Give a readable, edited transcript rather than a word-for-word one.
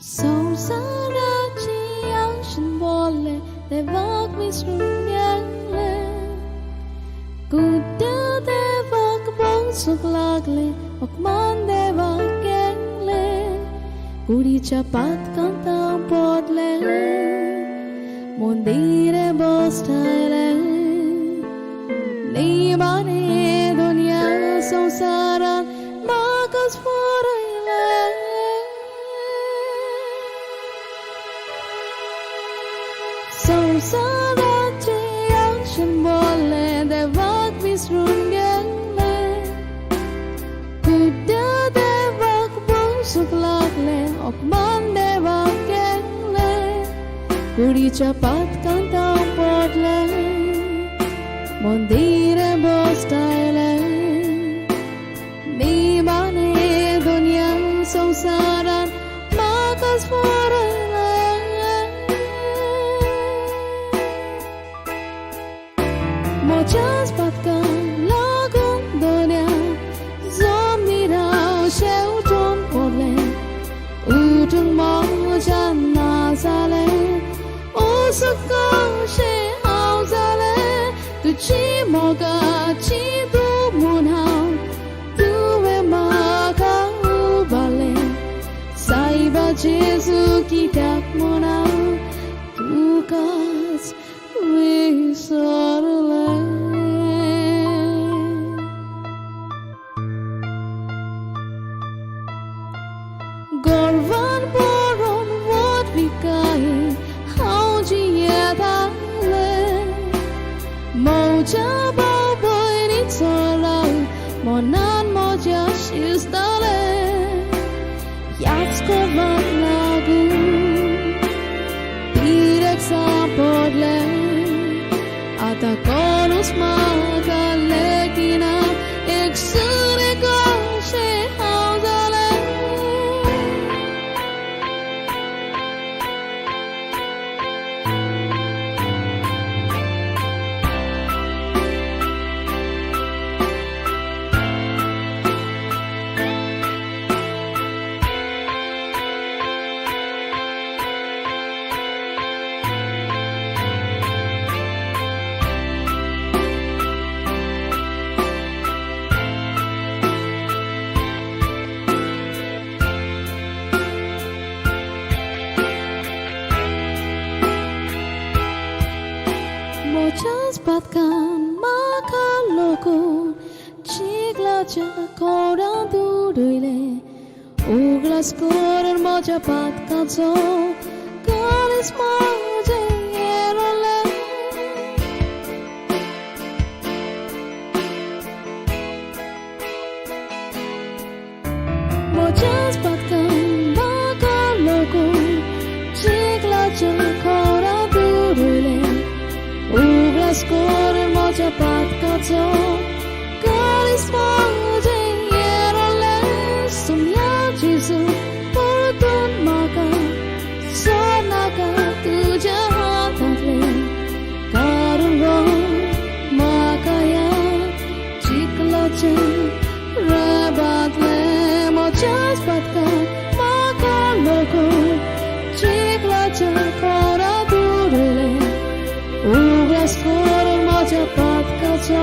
संवसाराची आशेन बोल्ले देवाक विसरून गेले, कुड्ड्या देवाक भोंवसूंक लागले, अपमान देवाक केले, कुडीच्या पातकांत पडले, मंदिरे बसतायले, निमाणे दुनिया संवसारान म्हाकाच फरयले. संवसाराचे आशेन बोल्ले देवाक विसरून गेले, कुड्ड्या देवाक भोंवसूंक लागले, अपमान देवाक केले, कुडीच्या पातकांत पडले, मंदिरे बसतायले, निमाणे दुनिया संवसारान म्हाकाच फरयले. म्हज्याच पातकांक लागून दुनिया जमनीर हांव शेंवटून पडलें, उठूंक म्हज्या ना जालें, असो कशें हांव जालें, तुजी मोगाची तूं म्हूण हांव तुवें म्हाका उबारलें, सायबा जेजू कित्याक म्हूण हांव तुकाच विसरलें. गर्वान भरून व्हडविकाय हांव जियेतालें, म्हज्या भाव भयणीचो राग मनान म्हज्या शिजतालें, ह्याच गर्वाक लागून तिडक सांपडलें, आतां कोणूच म्हाका लेखिना, एकसुरें कशें हांव जालें. म्हज्याच पातकान म्हाका लोकून चिखलाच्या खोडांत उडयलें, उगडास करून म्हज्या पातकाचो काळीज म्हजें येरलें. म्हज्याच पातकान म्हाका लोकून चिखलाच्या खोडांत उडयलें, उगडास करून म्हज्या पातकाचो काळीज म्हजें येरलें. सोम्या जेजू परतून म्हाका सोड नाका तुज्या हातांतलें, कारण म्हाका ह्या चिखलाचें रेबांतलें. म्हज्याच पातकान म्हाका लोकून चिखलाच्या खोडांत उडयलें, उगडास करून म्हज्या पातकाचो